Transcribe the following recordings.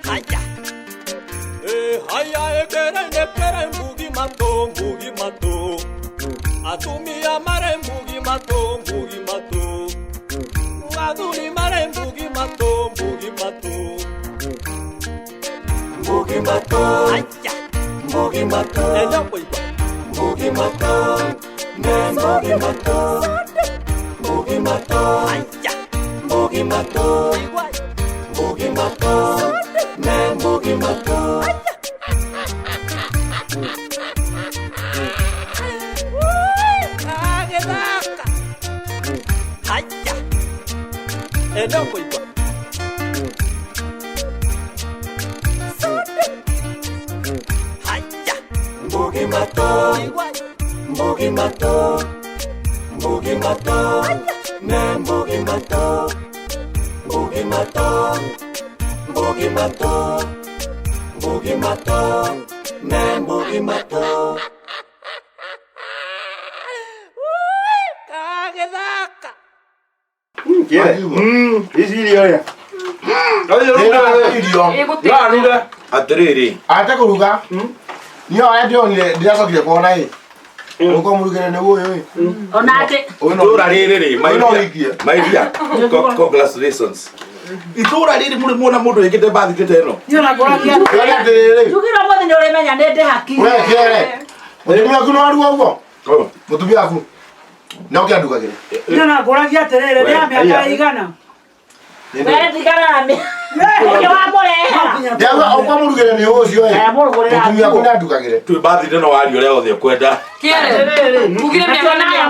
Haya. Haya ekere nekere mbugi mato mbugi mato. Atumia mare mbugi mato mbugi mato. Athuri mare mbugi mato mbugi mato. Mbugi mato. Haya. Mbugi mato. Enya koigwa. Mbugi mato. Ne mbugi mato. Mbugi mato. Haya. Mbugi mato. Mbugi mato. Ne mbugi mato. Agethaka. Haya. Enya koigwa. Haya. Mbugi mato. Mbugi mato. Mbugi mato. Ne mbugi mato. Mbugi mato. Mbugi mato. Mbugi mato. Ne mbugi mato. Kagethaka. Ici irio rĩ. Irio. Ĩgũte. Atĩrĩrĩ. Ate kũruga. Niĩ ũrĩa ndĩronire ndĩracokire kuona ĩ. Ũko mũrugĩre nĩguo ũyũ ĩ. Ona atĩ Ũyũ no- Itũra rĩrĩ rĩ, Ũyũ no ũhikie. my dear, congratulations. Itũra rĩrĩ mũrĩ muona mũndũ wĩkĩte birthday ta ĩno? Ndĩrona atĩrĩrĩ. njugire ũmũthĩ nĩ ũrĩmenya nĩ ndĩ hakiri. We kĩere. Mũtumia waku no aruga ũguo? Oh. Mũtumia waku. No kĩandugagĩre. Niona ngũragia atĩrĩrĩ, nĩ ya mĩaka igana? We tigana na mĩ. Nĩkĩ wamũrehera? Ndauga ũko mũrugĩre nĩ ũcio ĩ. Aya, mũrugũrĩra Mũtumia waku nguo. nĩ andugagĩre. Twĩ birthday no waria ũrĩa wothe ũkwenda. Kĩere. Ugire mĩaka na mĩaka.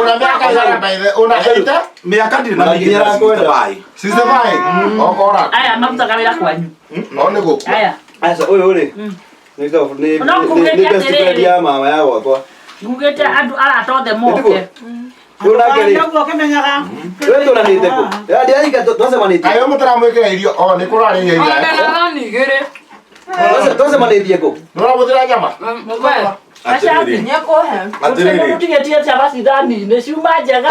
Una mĩaka igana by the una 80? Mĩaka ndirĩ na mĩingĩ Nginya na kwenda. 65. 65. Okora. Aya marutaga wĩra kwanyu. No nĩ gũkua. Aya. Aca ũyũ rĩ. Nĩ nĩ No ngugĩte nĩ best atĩrĩrĩ. friend ya mama ya gwakwa. Ngugĩte andũ arata othe moke. Ũyũ nake rĩ. Ũguo ũkĩmenyaga. We tũranĩte kũ? Ndiarika twacemanĩtie. Kaĩ mũtaramwĩkĩra irio o nĩ kũrarĩria irio. Ona thani igĩrĩ. Twacemanĩtie kũ? Nĩũramũthĩra nyama? We. Atĩrĩrĩ. Nĩekũhe. Atĩrĩrĩ. Mũtigĩtie cabaci thani-inĩ ciuma njega.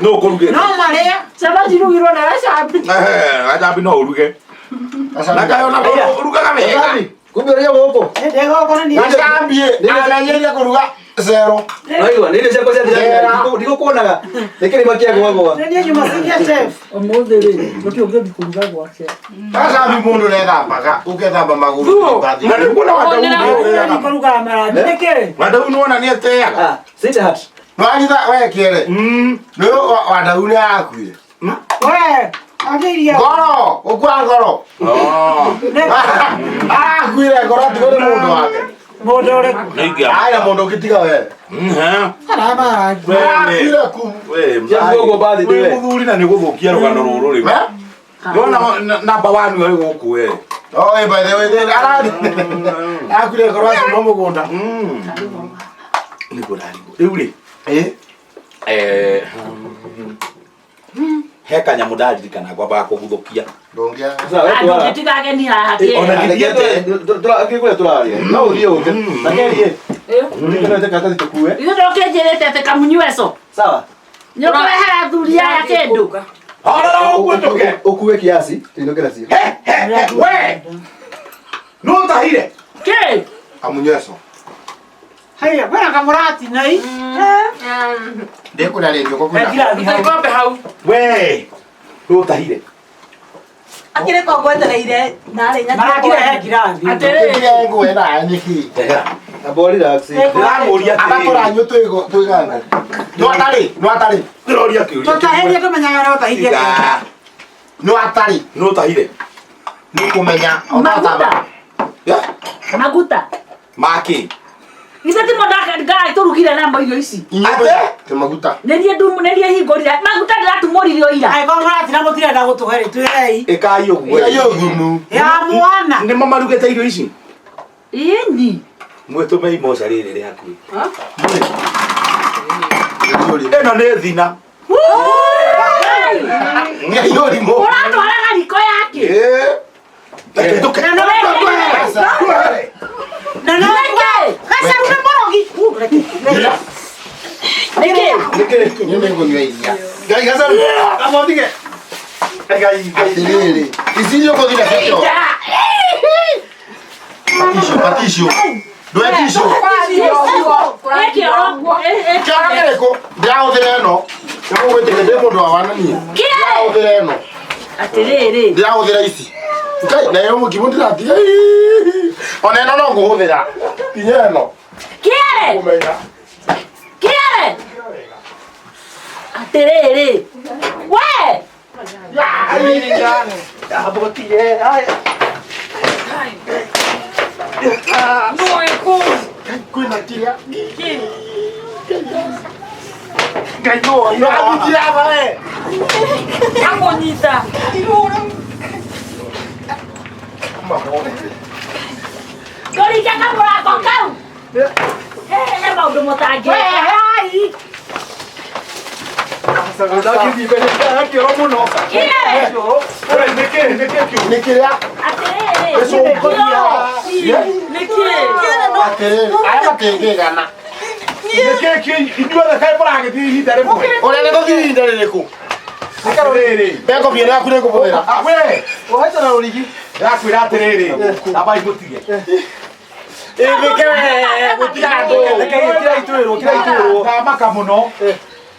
Nũ ũkũrugĩte? No marĩe. Cabaci irugirwo na gacambi. Ehe, gacambi no ũruge. Na kaĩ ona ũrugaga wega. Kumbe ũrĩa gũkũ. Ndĩgũkũ nĩ niĩ. Gacambi amenyeire kũruga cero. Waigua nĩ irio ciakwa ciathira ndigũkuonaga. Nĩ kĩrĩma kĩa gwagwa. Nĩ niĩ nyuma senior chef. Ũmũthĩ rĩ, gũtirĩ ũngĩthiĩ kũruga gwake. Gacambi mũndũ nethamba ũgethamba magũrũ. Na nĩ kuona Wadau Nĩ nĩ kũrugaga marangi. Nĩkĩ? Wadau nĩ wona nĩ ateaga. Ah, sit hat. Nĩwanyita we kĩere. Nĩ Wadau nĩ arakuire. We, agĩirie. Ngoro, gũkua ngoro. Oh. Arakuire ngoro tigo nĩ mũndũ wake. Mũndũ ũrĩkũ? Nĩ ingĩa. Aya mũndũ ũngĩtiga we. Mhm. Aramarangi. Arakuire ku. We, Ciaku ũguo birthday wĩ we. mũthuri na nĩ gũthũkia rũgano rũrũ rĩu. We? Ndona namba one ũrĩ gũkũ we. Oh, eh, by the way, then arari. Arakuire ngoro acuma mũgũnda. Nĩguo ndarigwo. Rĩu rĩ, Eh? eh, he kanyamũ ndaririkana ngwambaga kũguthũkia. Ndũngĩa. Sasa we Andũ twara. ũngĩtiga ageni haha Ona kĩere. ndithiĩte. Kũrĩa tũraria. No ũthiĩ ũke. Na kerie. Nĩ karatathi tũkue. Ithuĩ ndũkĩnjĩrĩte atĩ kamunyueco. Sawa. Nĩ ũkũrehera athuri aya kĩndũ. Horera ũguo njũke. Ũkue kiasi tũinũke nacio. He, he, he, we. Nũ ũtahire? Kĩ? Kamunyeco. Haya, kwĩna kamũrati nai. Ndĩkũrĩa rĩngĩ ũko kwĩna. Ngirathi hau. Ngombe hau. We. Nũ ũtahire? Akĩrĩ ko ngwetereire narĩ Marakĩrehe ngirathi. Atĩrĩrĩ. Ndĩkĩrĩa ngũĩ na nyeki. Ndehera. Amba relax. Ndĩramũria atĩrĩrĩ. Agatũranyũ twĩganga. No atarĩ, no atarĩ, Ndĩroria kĩũria. Tũtahĩrie tũmenyaga no ũtahithie. Tiga. no atarĩ. Nũ ũtahire? Nĩ kũmenya. Maguta. Ya. Maguta. Makĩ. Ithe timo ndatũrugire namo irio ici. Ate? Te maguta. Nĩ niĩ ndumu nĩ niĩ hingũrire. Maguta ndĩratumũririo ira. Angĩkorwo mũrati na mũtirenda gũtũhe rĩ, twĩrei. Ĩkai ũguo. Ĩkai ũgumu. Ya mwana. Nĩmo marugĩte irio ici? Ĩni. Mwĩtũme imoca rĩrĩ rĩ hakuhĩ. Ĩno nĩ thina. Ngai ũrimũ. Ũratwaraga riko yake. Eh. Reke tũke. Na no Nĩkĩ? Gacaru nĩ mũrogi. Ngira. Nĩkĩ? Niĩ nĩngũnyua iria. Ngai gacaru. Amotige. Ngai Ngai. Atĩrĩrĩ, ici irio ũgũthiĩ nacio kĩoro. Tissue, tissue. Ndũe tissue. Ĩ kĩoro. Ĩ Kĩoro kĩrĩkũ? Ndĩrahũthĩra ĩno. Nĩgũgwĩtĩkia ndĩ mũndũ wa wanania. Kĩĩ? Ndĩrahũthĩra ĩno. Atĩrĩrĩ. Ndĩrahũthĩra ici. Ngai, nayo mũkimo ndĩratiga. Ona ĩno no ngũhũthĩra. Nginya ĩno. Kĩere. Kũmenya. Kĩere. Atĩrĩrĩ. We. Abotige. Ai. Nũĩ kũ? Kwĩna kĩrĩa. Kĩ? Ngai no. Ndĩrahutia haha we. Akũnyita. Ndũringe kamũrango kau. He maũndũ mũtangĩka. Ndagĩthiĩ mbere ya kĩoro mũno. Kĩere. We, nĩkĩ nĩkĩ kĩu? Nĩ kĩrĩa. Atĩrĩrĩ. Nĩkĩ? Atĩrĩrĩ, aya matingĩigana. Nĩkĩ kĩu? Inyuothe kaĩ mũragĩthiĩ ihinda rĩmwe? Ũrĩa nĩ gũthiĩ ihinda rĩrĩkũ? Atĩrĩrĩ. Mbengobia ĩno yaku nĩngũbũthĩra. Ah, we, Ũhaica na rũrigi. ndĩrakwĩra atĩrĩrĩ, ambai mũtige. Ĩthĩke we, gũtiga andũ. Reke kĩra itwĩrwo, kĩra itwĩrwo. Ndamaka mũno.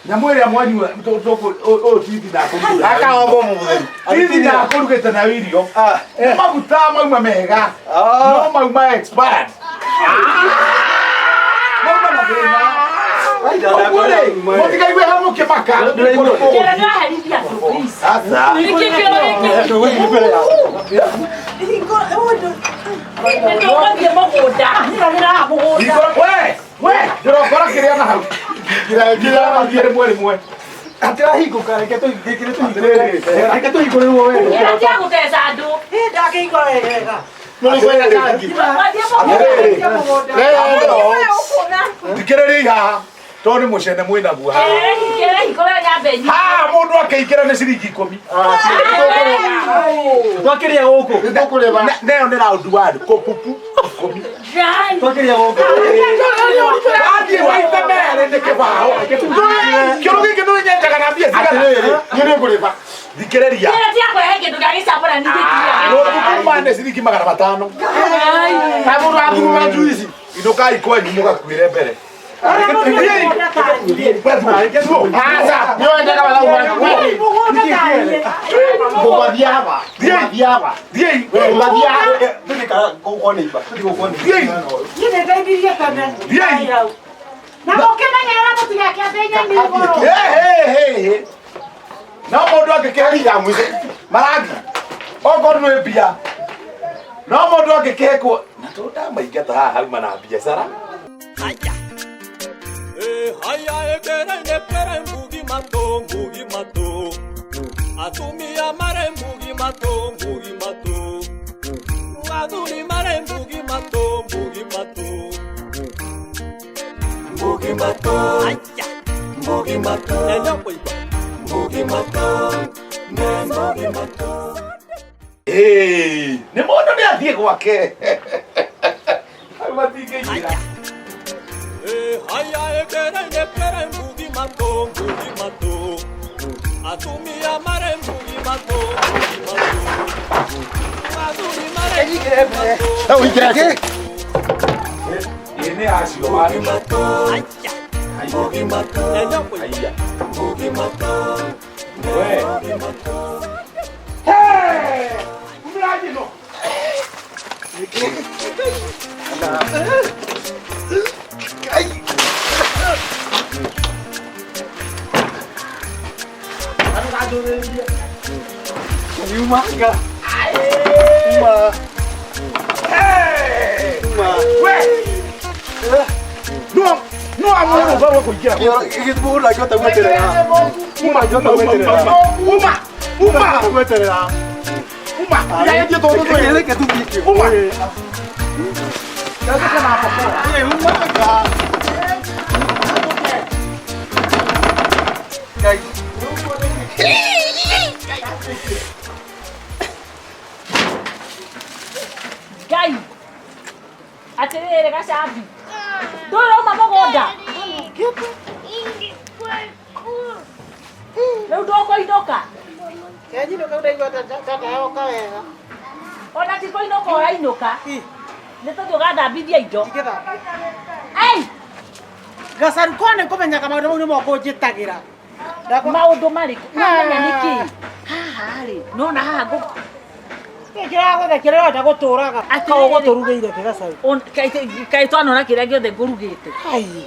Nyamũ ĩrĩa mwanyua ũyũ tithi ndakũrugĩte. Gaka ombo mũtheru. Tithi ndakũrugĩte nayo irio. Ah. Maguta mauma mega. No mauma expired. Mauma na thĩna. Ũguo rĩ, mũtikaigue hau mũkĩmaka. Kĩere nĩwaherithia andũ, please. Aca. Nĩkĩ kĩoro gĩkĩ? Nĩtũgũthiĩ mũgũnda. Hingũra, we, we, ndĩrokora kĩrĩa na hau. Kĩrĩa kĩrĩa. Thiĩ rĩmwe rĩmwe. Atirahingũka, reke tũhingũre tũhingũre. Reke tũhingũrĩrwo wega. Kĩere tiga gũteca andũ. Ndakĩigua wega. No nĩ kwĩna kangi. Wathiĩ mũgũnda. Thikĩrĩriai haha tondũ nĩ mũcene mwĩnaguo haha. Kĩere kĩere hingũra nyambe nyingĩ. Haha mũndũ akĩingĩra nĩ ciringi ikũmi. Twakĩrĩa gũkũ. Nĩtũkũrĩma. Nayo nĩ round one, kũpupu ikũmi. Ngai. Twakĩrĩa gũkũ. Wathiĩ maita merĩ nĩ kĩbaũ. Kĩoro gĩkĩ nĩũnyenjaga na mbia cigana? Atĩrĩrĩ, niĩ nĩngũrĩma. Thikĩrĩria. Kĩere tiga kũrehe kĩndũ gĩa gĩcabũra ningĩ kĩrĩa. Rũthukuma nĩ ciringi 500. Na mũndũ athuguma njuici. Inũkai kwanyu mũgakuĩre mbere. Aca, nĩ wendaga mathabu marĩkũ? Ngũmathiĩ haha. Ngũmathiĩ haha. Thiĩi. Ngũmathiĩ haha. Thiĩi. Niĩ nĩndeithirie tene. Thiĩi. Na mũkĩmenyerera mũtigakĩambe nyeni igũrũ. Hey, hey, hey. No mũndũ angĩkĩhe Ya mũico. marangi okorwo nĩ mbia no mũndũ angĩkĩhekwo na tondũ ndamaingata haha hauma na biacara. Eh, haya ekere nekere mbugi mato mbugi mato. Atumia mare mbugi mato mbugi mato. Athuri mare mbugi mato mbugi mato. Mbugi mato. Haya. Mbugi mato. Mbugi mato. Mbugi mato. Ĩĩ, nĩ mũndũ nĩ athiĩ gwake. Hau matingĩingĩra. Eh, haya ekere nekere mbugi mato mbugi mato. Atumia mare mbugi mato mbugi mato. Athuri mare mbugi mato. Rĩu ingĩra kĩ? Ĩĩ nĩ acio marĩ. Haya. Mbugi mato. Haiya. Mbugi mato. We. Mbugi mato. Hey! Umĩra njino. Yumanga. Uma. Hey! Uma. We! No, no amũrũ vau kũingĩra. Kĩoro gĩthiĩ ndangĩhota gweterera. Uma, uma, uma, uma, uma, Gweterera. uma. Tiga tũndũ twĩrĩ. Reke tũthiĩ kĩo. Uma. Ĩ, umanga. Ngai. Ngai. Atĩrĩrĩ gacambi. Ndũĩ ũrauma mũgũnda. Rĩu ndũkũinũka. Kenyinũka ndaigua ta ndayoka wega. Ona ti kũinũka ũrainũka. Nĩ tũthiĩ ũgathambithia indo. Ingĩthambia. Ei! Gacaru ko nĩ kũmenyaga maũndũ mau nĩmo ngũnjĩtagĩra. Maũndũ marĩkũ? Nĩũramenya nĩkĩ? Haha rĩ, nĩwona haha ngũ Kĩragũthekia ũrenda gũtũraga. Atĩrĩrĩ. Kaũ gũtũrugĩire kĩ gacaru? Kaĩ twanona kĩrĩa gĩothe ngũrugĩte. Ai.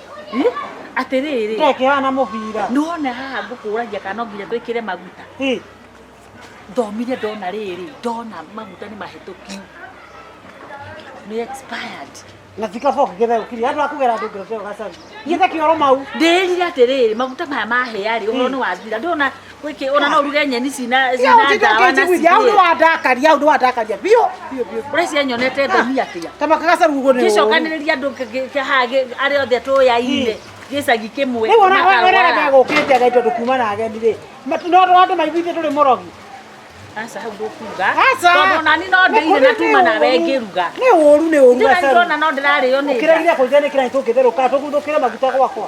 Atĩrĩrĩ. Ndekĩhana mũbira. Nĩwona haha ngũkũragia kana no nginya twĩkĩre maguta. Thomire ndona rĩrĩ, ndona maguta nĩ mahĩtũku. Nĩ expired. Na tikaba ũkĩgĩtherũkirie andũ akũgera andũ ngero cio gacaru. Githe kĩoro mau. Ndĩrire atĩrĩrĩ, maguta maya mahĩa rĩ, ũhoro nĩ wathira. Ndĩrona gwĩkĩ ona no ũruge nyeni cina cina ndawa na Ũtinda hau cithĩe. nĩwandakaria, hau nĩwandakaria biũ biũ biũ. Ũreciria nyonete thoni atĩa? Tamaka gacaru ũguo nĩ ũũru. Ngĩcokanĩrĩria andũ haha arĩa othe tũyaine gĩcagi kĩmwe Rĩu ona makarwara. wena megũkĩte ageni tondũ kuma na ageni rĩ. No andũ maiguithie tũrĩ mũrogi. Aca hau ndũkuga. Aca. Tondũ nani no ndĩire na tuma nawe ngĩruga. Nĩ ũũru nĩ ũũru Ndĩra gacaru. ndĩrona no ndĩrarĩo nĩ nda. Ũkĩregire kũnjĩra nĩ kĩrani tũngĩtherũka tũguthũkĩre maguta gwakwa.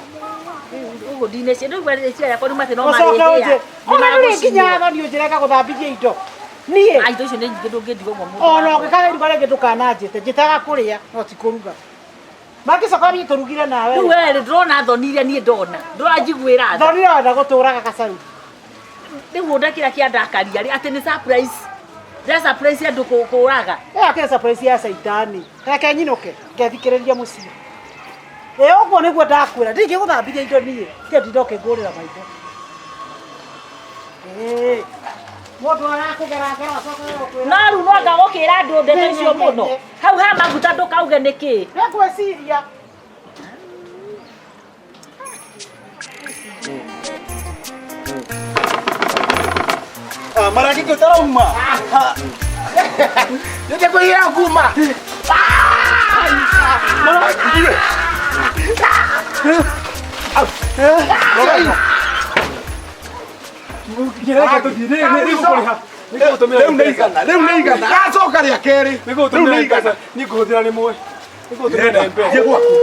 Ũguo ndineciria ndĩraigua rĩciria rĩakwa riuma atĩ no Ũcoke marĩhĩa. ũnjĩ. Ona ndũrĩ nginya thoni ũnjĩre ngagũthambithia indo. Niĩ. Ah, indo icio nĩ nyingĩ ndũngĩndiga ũguo mũndũ Ona wakwa. ũngĩkaga iruga rĩngĩ ndũkananjĩte njĩtaga kũrĩa no ti kũruga. Mangĩcoka niĩ tũrugire nawe. Rĩu we rĩ ndĩrona thoni iria niĩ ndona. Ndũranjiguĩra tha. Thoni ĩrenda gũtũraga gacaru. Rĩu ũndũ kĩrĩa kĩandakaria rĩ atĩ nĩ surprise. Ndĩra surprise andũ kũraga. Ĩyo akĩrĩ surprise ya caitani. Reke nyinũke ngethikĩrĩria mũciĩ. Ĩ ũguo nĩguo ndakwĩra ndingĩgũthambithia indo niĩ. Tiga ndinda ũkĩngũrĩra maitho. Ĩ mũndũ arakũgera ngero acoke gũkwĩra. No rĩu no anga gũkĩra andũ ndeto icio mũno. Hau ha maguta ndũkauge nĩkĩ. Nĩngwĩciria. Maraki kĩ ũtarauma? Nĩte kwĩhĩra kuma. Rĩu nĩ igana, rĩu nĩ igana. Gacoka rĩa kerĩ. Rĩu nĩ igana. Nĩngũhũthĩra rĩmwe. Nĩngũhũthĩra na M-Pesa. Thiĩ gwaku.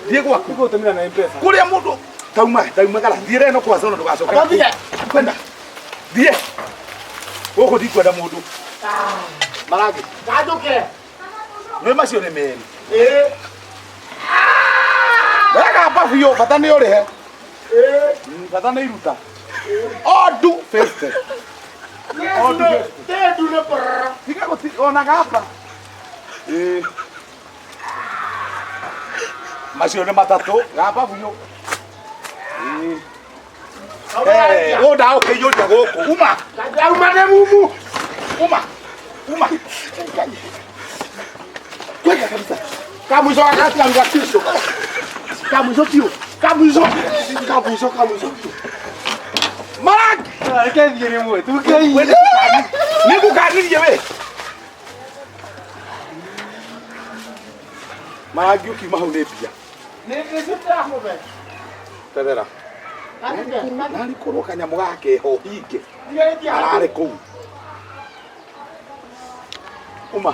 Thiĩ gwaku. Nĩngũhũthĩra na M-Pesa. Kũrĩa mũndũ tauma tauma gara thiĩ reno kwa zona ndũgacoke. Thiĩ. Kwenda. Thiĩ. Gũkũ ndikwenda mũndũ. Marangi. Kanjũke. Nĩ macio nĩ merĩ. Wega biũ bata nĩ ũrĩhe. Bata nĩ iruta. Ondu 50. Ondu 50. Ndendu nĩ brrr. Tiga gũti ona gaba. Ĩĩ. Macio nĩ matatũ gaba biũ. Ĩĩ. Ũũ ndagũkĩiyũria gũkũ. Uma. Ndauma nĩ mumu. Uma. Uma. Kwenda kabisa. Kamwico gagatigaruga tissue. Kamwico biũ. Kamwico. Kamwico kamwico biũ. Marangi. Reke thiĩ rĩmwe. Tukei. Nĩngũkanirie we. Marangi ũkiuma hau nĩ mbia. Nĩ nĩ ndĩramũbe. Terera. Narĩ korwo kanyamũ gake ho hinge. Ararĩ kũu. Uma.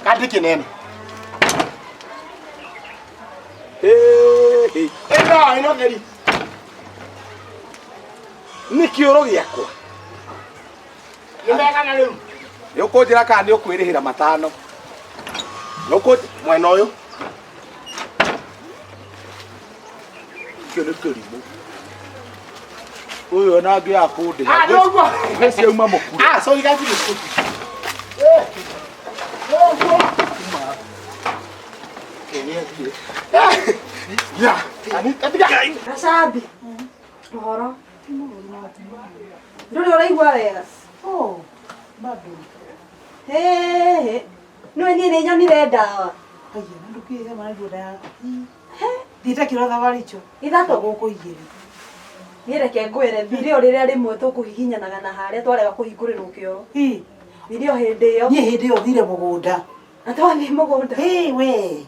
Kandi kĩnene. Hĩ. Ĩno ĩno theri. Nĩ kĩoro gĩakwa. Nĩ megana rĩu. Nĩ ũkũnjĩra kana nĩ ũkwĩrĩhĩra matano. Nĩ ũkũ Mwena ũyũ. Kĩo nĩ kĩrimũ. Ũyũ ona angĩaga kũndĩha. Ah, nĩguo. Ngwĩciria auma mũkure. Ah, sorry guys. Ya, ani tiga. Gacambi. Ũhoro. Ndũrĩ ũraigua wega. Oh, bado. Hĩ. Nĩwe niĩ nĩ nyonire ndawa. Aya, na ndũkĩhe mara ndio nda. Thiĩte kĩro thabarĩ icio. Ithatũ. Gũkũ igĩrĩ. Niĩ reke ngwĩre thire o rĩrĩa rĩmwe tũkũhihinyanaga na harĩa twarega kũhingũrĩrwo kĩoro. Ĩ. Thire o hĩndĩ ĩyo. Niĩ hĩndĩ ĩyo thire mũgũnda. Na twathiĩ mũgũnda. Hĩ we.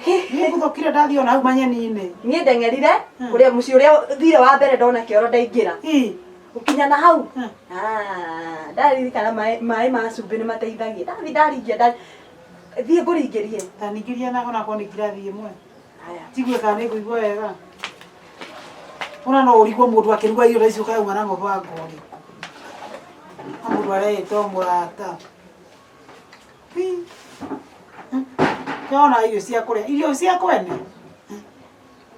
Niĩ ngũthũkire ndathiĩ ona hau manyeni-inĩ. Niĩ ndeng'erire kũrĩa mũciĩ ũrĩa thire wa mbere ndona kĩoro ndaingĩra. Ĩ. Gũkinya na hau. Ah, ndaririkana maĩ ma cumbĩ nĩ mateithagia. Ndathi ndaringia thiĩ ngũringĩrie. Ta ningĩria na onakorwo nĩ ngirathi ĩmwe. Haya. Njigue kana nĩ ngũigua wega. Ona no ũrigwo mũndũ akĩruga irio ta icio kauma na mũbango ũrĩkũ. Na mũndũ areĩtwo mũrata. Kĩona irio cia kũrĩa, irio cia kwene.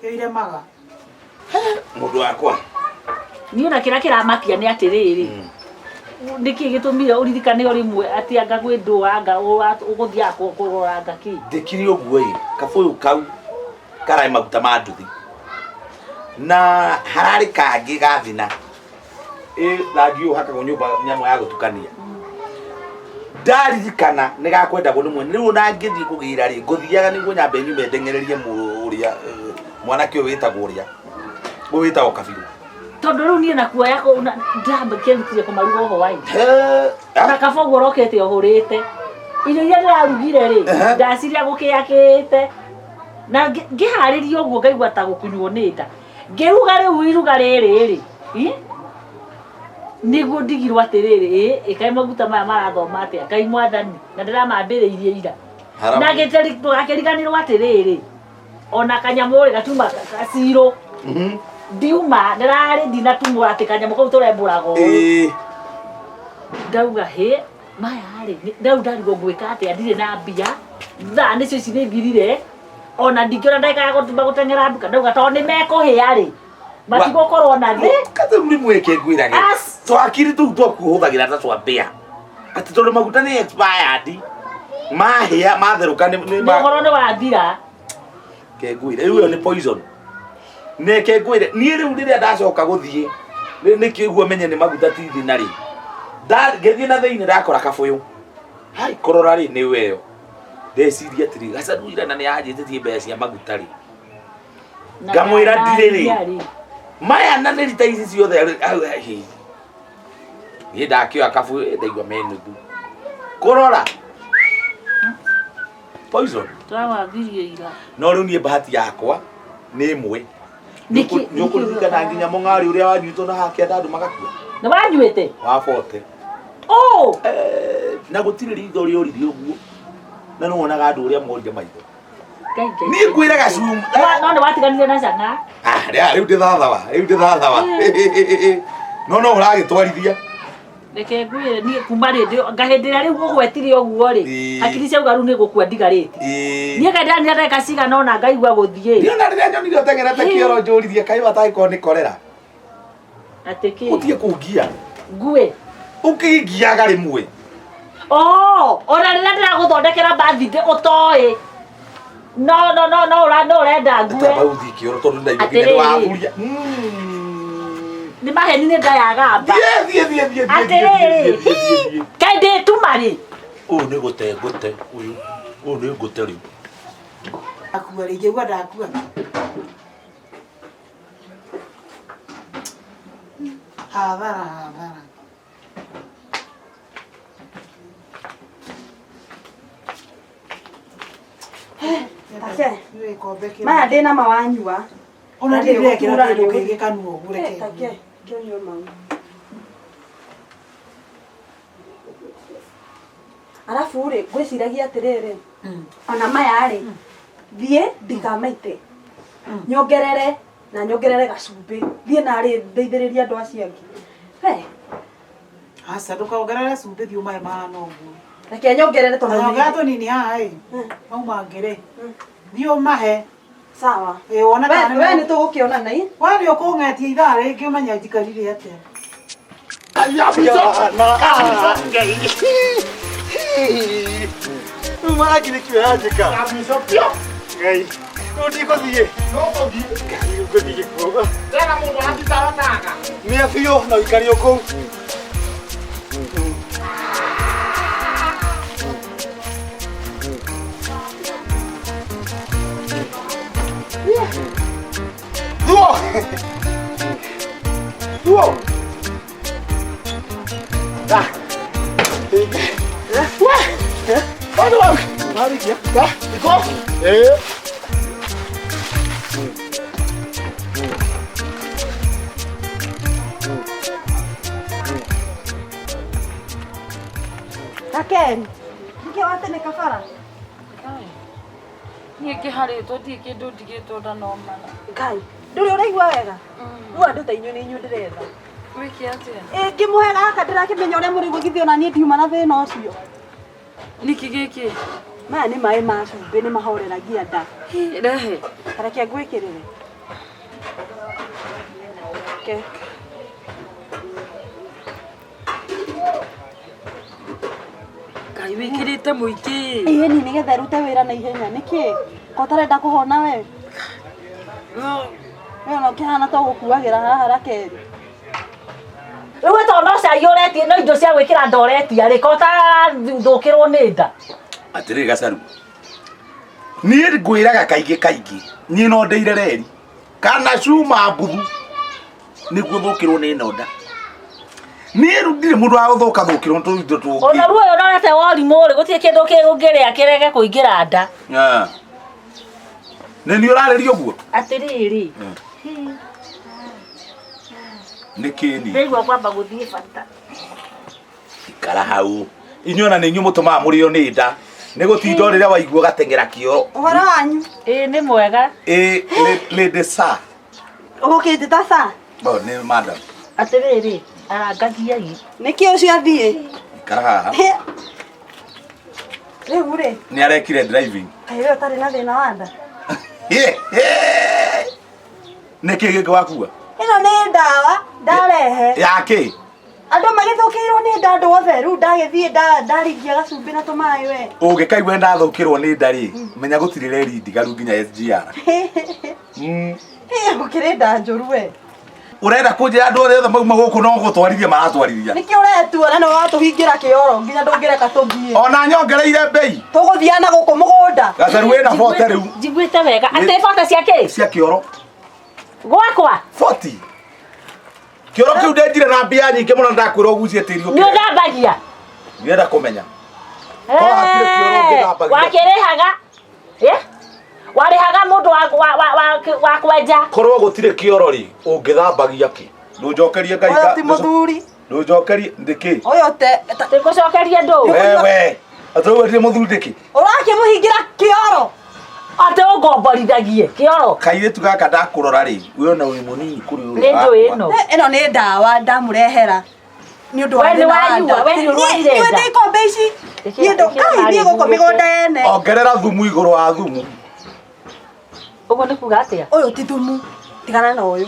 Kĩo iremaga. Mũndũ wakwa. Niĩ ona kĩrĩa kĩramakia nĩ atĩrĩrĩ, nĩkĩ gĩtũmire ũririkane o rĩmwe atĩ anga gwĩ ndũa anga ũgũthiaga kũrora anga kĩ? Ndĩkĩrĩ ũguo ĩ, kabũyũ kau kararĩ maguta ma nduthi na hararĩ kangĩ ga thina ĩ rangi ũyũ ũhakagwo nyũmba nyamũ ya gũtukania ndaririkana nĩ gakwendagwo nĩ mwene rĩu ona ngĩthiĩ kũgĩra rĩ ngũthiaga nĩguo nyambe nyume ndeng'ererie ũrĩa mwanake ũyũ wĩtagwo ũrĩa ũyũ wĩtagwo kabirũ Tondũ rĩu niĩ na kuoya kũu ndakĩrutire kũmaruga ũhwaĩ. Na kaba ũguo ũrokete ũhũrĩte. Irio iria ndĩrarugire rĩ, ndaciria gũkĩakĩte. Na ngĩharĩria ũguo ngaigua ta gũkunywo nĩ nda. Ngĩruga rĩu iruga rĩrĩ rĩ, nĩguo ndigirwo atĩrĩrĩ, ĩ kaĩ maguta maya marathoma atĩa, Ngai mwathani, na ndĩramambĩrĩirie ira. Na ndũgakĩriganĩrwo atĩrĩrĩ, ona kanyamũ rĩ gatuma gacirũ ndiuma ndĩrarĩ ndinatumũra atĩ kanyamũ kau tũrembũraga ũũ. Ndauga hĩ maya rĩ rĩu ndarigwo ngwĩka atĩa ndirĩ na mbia thaa nĩcio ici nĩ thirire ona ndingĩona ndagĩka ya gũtuma gũteng'era nduka ndauga tondũ nĩ mekũhĩa rĩ matigũkorwo na thĩ Kata rĩu rĩmwe ke ngwĩrage twakiri tũu twaku ũhũthagĩra ta twa mbĩa atĩ tondũ maguta nĩ expired mahĩa matherũka nĩ nĩ ũhoro nĩ wathira Ke ngwĩre rĩu ĩyo nĩ poison neke ngwĩre niĩ rĩu rĩrĩa ndacoka gũthiĩ nĩkĩguo menye nĩ maguta ti thĩna rĩ ngĩthiĩ na thĩinĩ ndakora kabũyũ hai kũrora rĩ nĩ weyo ndeciria atĩrĩ gacaru ira na nĩ anjĩtĩtie mbeca cia maguta rĩ ngamwĩra ndirĩ rĩ maya na nĩ rita ici ciothe niĩ ndakĩoya kabũyũ ndaigua me nuthu kũrora poison Twawambirie ira. No rĩu niĩ bahati yakwa nĩ ĩmwe. Nĩkĩ- Nĩ ũkũririkana nginya mũng'arĩ ũrĩa wanyuĩtwo na hakia andũ magakua Nĩ wanyuĩte? Wa bote. Oh! Na gũtirĩ ritho rĩorire ũguo na nĩ wonaga andũ ũrĩa morire maitho. Ngai, Ngai. Niĩ ngwĩra gacumu. No nĩ watiganire na cang'a. Ah, rĩu ndĩ thathawa, rĩu ndĩ thathawa. No no ũragĩtwarithia. Reke ngwĩre niĩ kuma rĩ ngahĩndĩ ĩrĩa rĩu ũgwetire ũguo rĩ hakiri ciauga rĩu nĩ gũkua ndigarĩtie. Niĩ kaĩ ndĩranina ndagĩka cigana ũna ngaigua gũthiĩ. Ndiona rĩrĩa nyonire ũteng'erete kĩoro njũririe kaĩ watangĩkorwo nĩ korera. Atĩ kĩ? Ũtige kũngia. Ngue. Ũkĩngiaga rĩmwe. Oh, ona rĩrĩa ndĩragũthondekera birthday ũtoĩ. No no no no ũra no ũrenda ngue. Tamba ũthiĩ kĩoro tondũ ndaigua nginya nĩ Atĩrĩrĩ. wathuria. Nĩ maheni nĩ ndayagamba. Thiĩ thiĩ thiĩ thiĩ thiĩ Atĩrĩrĩ. thiĩ thiĩ thiĩ. Kaĩ ndĩtuma rĩ? Ũyũ nĩ gũte ngũte ũyũ. Ũyũ nĩ ngũte rĩu. Ndakua rĩ, ingĩigua ndakua. Hathara, hathara. Take. Maya ndĩ na mawanyua. Ona Na ndĩ ndĩrekĩra gũtura kĩndũ nĩ kĩngĩ kanua ũguo reke. Eh, Take, ngĩnyue mau. Arabu rĩ, ngwĩciragia atĩrĩrĩ, ona maya rĩ, thiĩ ndikamaite. Nyongerere na nyongerere gacumbĩ. Thiĩ narĩ ndeithĩrĩrie andũ acio angĩ. We, Aca ndũkongerere cumbĩ thiĩ ũmahe mahana ũguo. Reke nyongerere tondũ nĩ- Ongerera tũnini haha ĩ. Mau mangĩ rĩ. Thiĩ ũmahe. Sawa. Ĩ wona kana We nĩ tũgũkĩonana ĩ. We nĩ ũkũng'etia ithaa rĩngĩ ũmenye njikarire atĩa. Rĩu marangire kĩo yanjĩka. Ngai. Rĩu ndikũthiĩ. Ngai, ngũthiĩ kũ. Tena mũndũ aratitaronaga. Mĩa biũ na ũikario kũu. Thuo! Thuo! Ah. We! Bado wapi? Ah, iko? Eh. Take, nĩkĩ watene kabara? Niĩ ngĩharĩtwo ndirĩ kĩndũ ndigĩtwo ndanomana. Ngai. Ndũrĩ ũraigua wega? Rĩu andũ ta inyuĩ nĩ inyuĩ ndĩretha. Wĩke atĩa? Ĩ ngĩmũhe gaka ndĩrakĩmenya ũrĩa mũrĩguo githĩ ona niĩ ndiuma na thĩna ũcio. Nĩkĩ gĩkĩ? Maya nĩ maĩ ma cumbĩ nĩ mahoreragia nda. Rehe. Kareke ngwĩkĩrĩre. Ke. Ngai wĩkĩrĩte mũingĩ. Ĩni nĩgetha ĩrute wĩra na ihenya nĩkĩ? Ko ũtarenda kũhona we? We ona ũkĩhana ta ũgũkuagĩra haha Rakeli. Rĩu to no cai ũretie no indo cia gwĩkĩra nda ũretia rĩ ko ũtarathũkĩrwo nĩ nda. Atĩrĩrĩ Gacaru, niĩ ngwĩraga kaingĩ kaingĩ, niĩ no ndĩire reri kana cuma mbuthu nĩguo thũkĩrwo nĩ nonda. Niĩ rĩu ndirĩ mũndũ wa gũthũka thũkĩrwo nĩ tũindo tũngĩ. Ona ruo ũyũ ũrorete worimũ rĩ gũtirĩ kĩndũ ũngĩrĩa kĩrege kũingĩra nda. Ah. Nĩ niĩ ũrarĩria ũguo? Atĩrĩrĩ. Nĩ kĩni. Ndĩraigua kwamba gũthiĩ bata. Ikara hau. Inyuĩ ona nĩ inyuĩ mũtũmaga mũrĩo nĩ nda. Nĩ gũtinda o rĩrĩa waigua ũgateng'era kĩoro. Ũhoro wanyu? Ĩĩ nĩ mwega. Ĩĩ lady sir. Ũgũkĩnjĩta sir? Oh, nĩ madam. Atĩrĩrĩ, arangagiai. Nĩkĩ ũcio athiĩ? Ikara haha. Rĩu rĩ. Nĩ arekire driving. Kaĩ we ũtarĩ na thĩna wa nda? Nĩkĩ gĩkĩ wakua? Ĩno nĩ ndawa ndarehe. Ya kĩ? Andũ magĩthũkĩirwo nĩ nda andũ othe rĩu ndagĩthiĩ ndaringia gacumbĩ na tũmaĩ we. Ũngĩkaigua ndathũkĩrwo nĩ nda rĩ, menya gũtirĩ reri ndigaru nginya SGR. Gũkĩrĩ nda njũru we. Ũrenda kũnjĩra andũ othe mauma gũkũ no gũtwarithia maratwarithia. Nĩkĩ ũretua na nĩ watũhingĩra kĩoro nginya ndũngĩreka tũthiĩ. Ona nyongereire mbei. Tũgũthiana gũkũ mũgũnda. Gacaru wĩna bote rĩu. Njiguĩte wega. Atĩ bote cia kĩ? Cia kĩoro. Gwakwa? 40. Kĩoro kĩu ndenjire na mbia nyingĩ mũno ndakwĩra ũgucie tĩri ũkĩre. Nĩ ũthambagia? Ndĩrenda kũmenya. Korwo hatirĩ kĩoro ũngĩthambagia. Wakĩrĩhaga? Warĩhaga mũndũ wa kwenja. Korwo gũtirĩ kĩoro rĩ, ũngĩthambagia kĩ? Ndũnjokerie Ngai. Ũyũ ti mũthuri. Ndũnjokerie ndĩkĩ? Ũyũ te. Ndĩgũcokerie ndũ. Wewe. Atĩ ũguo ndirĩ mũthuri ndĩkĩ? Ũrakĩmũhingĩra kĩoro. Atĩ ũngomborithagie kĩoro. Kairĩtu gaka ndakũrora rĩ, we ona wĩ mũnini kũrĩ ũyũ. Nĩ ndũ ĩno. Ĩno nĩ ndawa ndamũrehera. Nĩ ũndũ wa We nĩ thĩna wa wanyua, nda. we nĩ ũrwarire Niĩ nda. ndĩ ikombe ici. Niĩ ndũ kai niĩ gũkũ mĩgũnda yene. Ongerera thumu igũrũ wa thumu. Ũguo nĩ kuga atĩa? Ũyũ ti thumu. Tigana na ũyũ.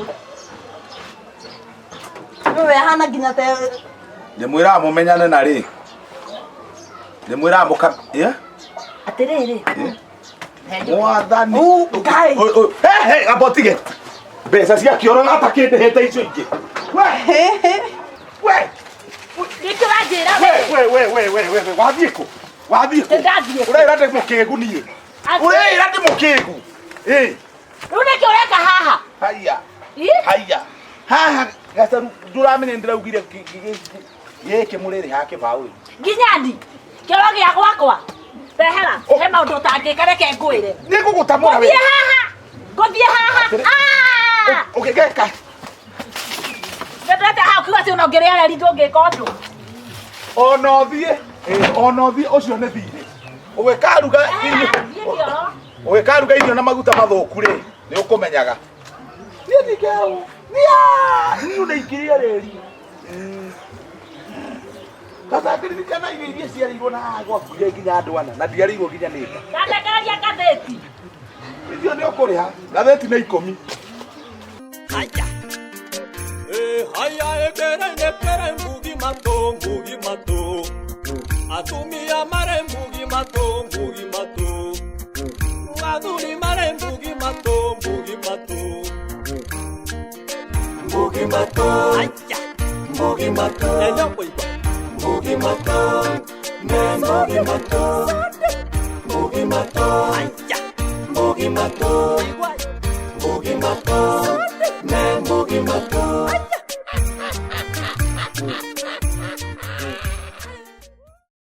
Ũyũ ahana nginya te. Ndĩmwĩraga mũmenyane na rĩ. Ndĩmwĩraga mũka. Atĩrĩrĩ. Mwathani. Ngai. Hey, amba ũtige. Mbeca cia kĩoro atakĩndĩhĩte icio ingĩ. We. We. Nĩkĩ ũranjĩra we? We we we we we we wathiĩ kũ? Wathiĩ kũ? Ndathiĩ kũ? Ũreĩra ndĩ mũkĩgu niĩ. Ũreĩra ndĩ mũkĩgu. Ĩ. Rĩu nĩkĩ ũreka haha? Haiya. Haiya. Haha Gacaru ndũramenya ndĩraugire gĩkĩ mũrĩrĩ ha kĩbaũ. Nginya ndi. Kĩoro gĩa gwakwa. Rehera, he maũndũ ũtangĩka reke ngwĩre. Nĩ ngũgũtamũra we. Ngũthiĩ haha. Ngũthiĩ haha. Ũngĩgeka. Nĩndĩrete haha ũkiuga atĩ ona ũngĩrĩa reri ndũngĩka ũndũ. Ona ũthiĩ, ona ũthiĩ ũcio nĩ thirĩ. Ũgĩkaruga irio. Ũgĩkaruga irio na maguta mathũku rĩ, nĩ ũkũmenyaga. Niĩ ndingĩhau. Niĩ nĩ ingĩrĩa reri. Sasa ngĩririkana irio iria ciarĩirwo na haha gwakuire nginya andũ ana na ndiarĩirwo nginya nĩ nda. Ndanengereria ngathĩti. Icio nĩ ũkũrĩha. Ngathĩti nĩ 10. Haya. Haya ekere nekere mbugi mato mbugi mato. Atumia mare mbugi mato mbugi mato. Athuri mare mbugi mato mbugi mato. Mbugi mato. Haya. Mbugi mato. Mbugi mato. Mbugi mato. Mbugi mato. Haya. Mbugi mato. Mbugi mato.